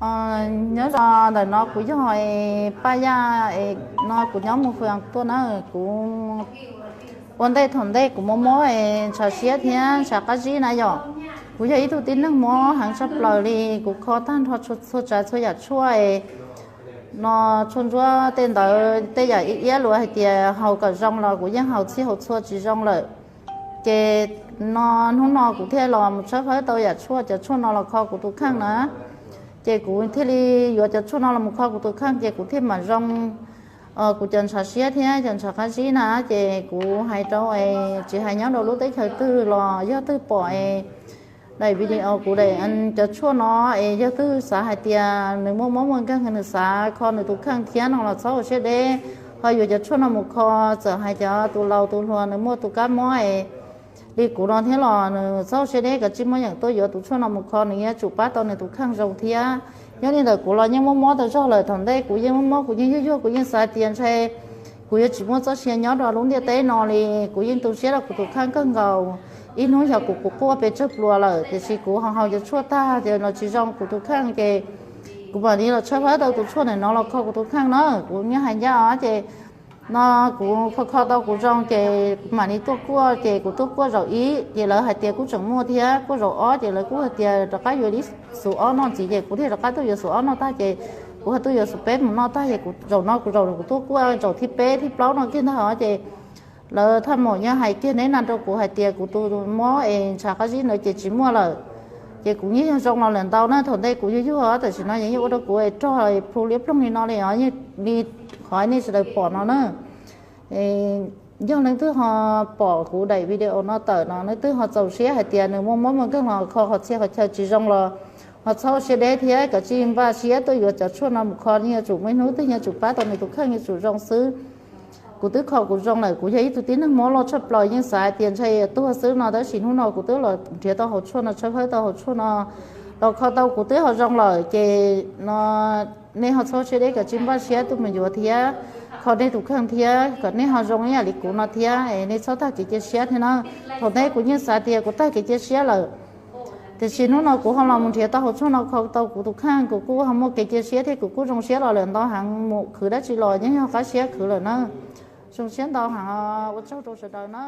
Nyob zoo, ntawm no kuv yog Paj Yaj, no kuv nyob mus fwm tuaj na. Kuv ua ntej thaum ntej kuv muaj mob es ntshav siab thiab ntshav qab zib na yom. Kuv yog ib tug tib neeg mob heev tshaj plaws li, kuv kho tag nrho txhua tsav txhua yam tshuaj no, tshuaj ntsuab tej ntawd tej yam iab luag hais tias haus kom zoo los kuv yeej haus txhij haus txhua tsis zoo lawm. Ces no hnub no kuv thiaj los mus tshawb fawb tau yam tshuaj, cov tshuaj no los kho kuv tus kheej na. Ces kuv thiaj li yuav cov tshuaj no los mus kho kuv tus kheej ces kuv thiaj mam zoo kuv cov ntshav siab thiab cov ntshav qab zib na. Ces kuv hais rau, tsis hais nyob rau lub teb chaws twg los yog twg pom es daim video kuv daim cov tshuaj no es yog twg xav hais tias nws muaj mob muaj nkeeg nws xav kho nws tus kheej thiab no los txhob ua siab deb, ho yuav cov tshuaj no mus kho. Txawm hais cov tus laus tus hluas nws muaj tus kab mob es li kuv no thiab los nws txhob ua siab deb, kav tsij muab yeem tuaj yuav tus tshuaj no mus kho, nws yuav tsum pab tau nws tus kheej zoo thiab. Nyob li ntawm kuv los yeej muaj mob tau zog lawm, thaum ntej kuv yeej muaj mob, kuv yeej yuag yuag, kuv yeej xav tias ntshe kuv yuav tsis muaj txoj sia nyob rau lub ntiaj teb no li. Kuv yeej tu siab rau kuv tus kheej kawg nkaus. Ib hnub xyov kuv, kuv quaj pes tsawg pluas lawm, tiam sis kuv ho haus cov tshuaj tag ces los tsis zoo kuv tus kheej ces kuv mam li los tshawb fawb tau tus tshuaj ntawm no los kho kuv tus kheej na. Kuv yeej hais ncaj os ces no kuv kho kho tau kuv zoo ces kuv mam li tuaj kuaj, ces kuv tuaj kuaj zaum ib ces lawv hais tias kuj tseem muaj thiab, kuaj zaum ob ces lawv kuj hais tias rov qab yuav ib xus ob noj ntxiv ces kuv thiaj rov qab tuaj yuav xus ob noj tag ces kuv ho tuaj yuav xus peb mus noj tag ces kuv zaum no kuv zaum kuv tuaj kuaj zaum thib peb thib plaub no kiag ntag os ces lawv thaj maum yeej hais kiag neb na rau kuv hais tias kuv tus mob es ntshav qab zib ntawd ces tsis muaj lawm. Ces kuv yeej yog zoo los lawm ntau na, thaum ntej kuv yuag yuag, tam sim no yeej ua rau kuv es rog plhu liab ploog li no li os, li qhov nej sawv daws pom no na. Yog leej twg ho pom kuv daim video no tawm no, leej twg ho txaus siab hais tias nws muaj mob muaj nkeeg los kho qhov txhia qhov chaw tsis zoo los ho txhob ua siab deb thiab, kav tsij npaj siab tuaj yuav cov tshuaj no mus kho, yeej yuav tsum muaj ib hnub twg yuav tsum pab tau nws tus kheej yuav tsum zoo xwb. Kuv twb kho kuv zoo lawm, kuv yog ib tug tib neeg mob loj tshaj plaws yeej xav hais tias ntshe yuav tuag xwb no, tab sis hnub no kuv twb los nrhiav tau hauv tshuaj no, tshawb fawb tau hauv tshuaj no los kho tau kuv twb ho zoo lawm ces no nej ho txhob siab deb, kav tsij npaj siab tuaj mus yuav thiab kho nej tus kheej thiab kom nej ho zoo ib yam li kuv no thiab, es nej txhob tag kev cia siab thiab na. Thaum ntej kuv yeej xav tias kuv tag kev cia siab lawm, tiam sis hnub no kuv ho los mus nrhiav tau hauv tshuaj no kho tau kuv tus kheej, kuv kuj ho muaj kev cia siab thiab kuv kuj zoo siab los lawm ntau heev, mus khwv dab tsi los yeej yog qab siab khwv lawm na. Zoo siab ntau heev, ua tsaug rau sawv daws na.